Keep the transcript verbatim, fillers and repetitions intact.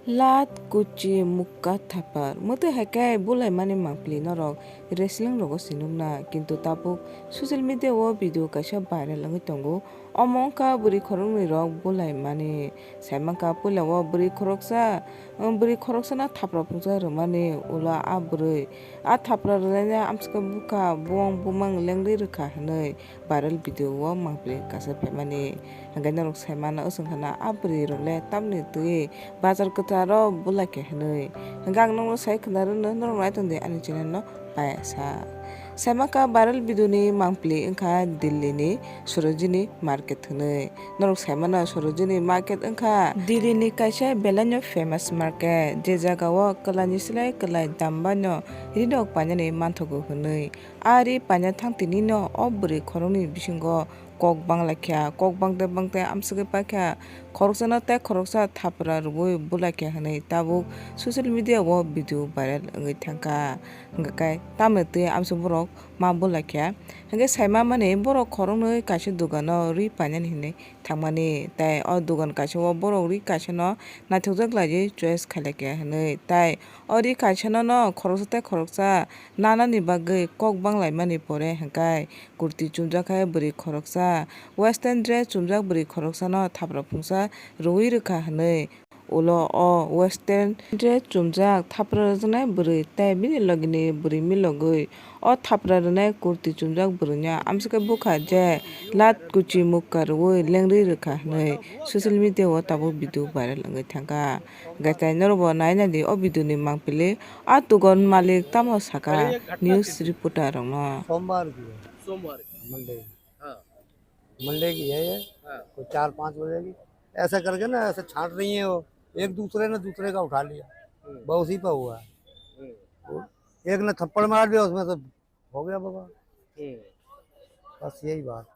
Lat, kuchi, mukka, thapar. Mwtwi hai khe bulaimani mangpili norok wrestling rogo sinukna, kintu tabuk social media o video kaisa viral wngwi tongo. Omo wngkha bwrwi khoroknwi rok bulaimani. Saimankha puila o bwrwi khoroksa, bwrwi khoroksano thapra phungsa rwmani, ulo a bwrwi a thapra rwlaina amsukhe bukha buwang bumang lengri rwkha hwnwi viral video o mangpili kaisa phaimani. Hwnkhe norok saimano, wswng khana a bwrwi rok le tamni twi bazar kwcharo bulai khe hwnwi. Hwnkhe ang norokno sai khna rwno, norok nai tongdi ani channel no payasa. Saimankha viral video ni mangpili wngkha Delhi ni Sarojini Market hwnwi. Norok saimano, Sarojini Market wngkha Delhi ni kaisa belai no famous market, je jaga o kwlai ni slai kwlai dam bai no ri rok painani manthogo hwnwi. A ri paina thang tini no o bwrwi khoroknwi bisingo kok banglaikha, kok bangte bangte amsugwi paikha, khoroksano tei khoroksa thapra rwui bulaikha hwnwi tabuk social media o video viral wngwi thangkha. Hwnkhe tamni twi amsuk borok ma bulaikha. Hwnkhe saima mani borok khoroknwi kaisa dukano ri painani hwnwi thangmani, tei o dukan kaisa o borok ri kaisano naithokjak laiwi choice khailakha hwnwi, tei o ri kaisano no khoroksa tei khoroksa nanani bagwi kok banglaimani pore hwnkhe kurti chumjak hai bwrwi khoroksa, western dress chumjak bwrwi khoroksano thapra phungsa rwui rwkha hwnwi. Ulo o western dress chumjak thapra rwjaknai bwrwi tei bini logini bwrwi milogwi o thapra rwnai kurti chumjak bwrwino amsukhe bukha je lat kuchi mukka rwui lengri rwkha hwnwi social media o tabuk video viral wngwi thangkha. Hwnkhe tei norokbo nai naidi o video ni mangpili, a dukan malik tamo saka news reporter rokno. सोमवार की है। सोमवार की। मंडे। हाँ। मंडे की है ये। हाँ। कोई चार पाँच बजे की। ऐसा करके ना, ऐसे छांट रही है वो। एक दूसरे ने दूसरे का उठा लिया। हम्म। बस उसी पे हुआ है। हम्म। वो एक ने थप्पड़ मार दिया, उसमें से हो गया बाबा। हम्म। बस यही बात।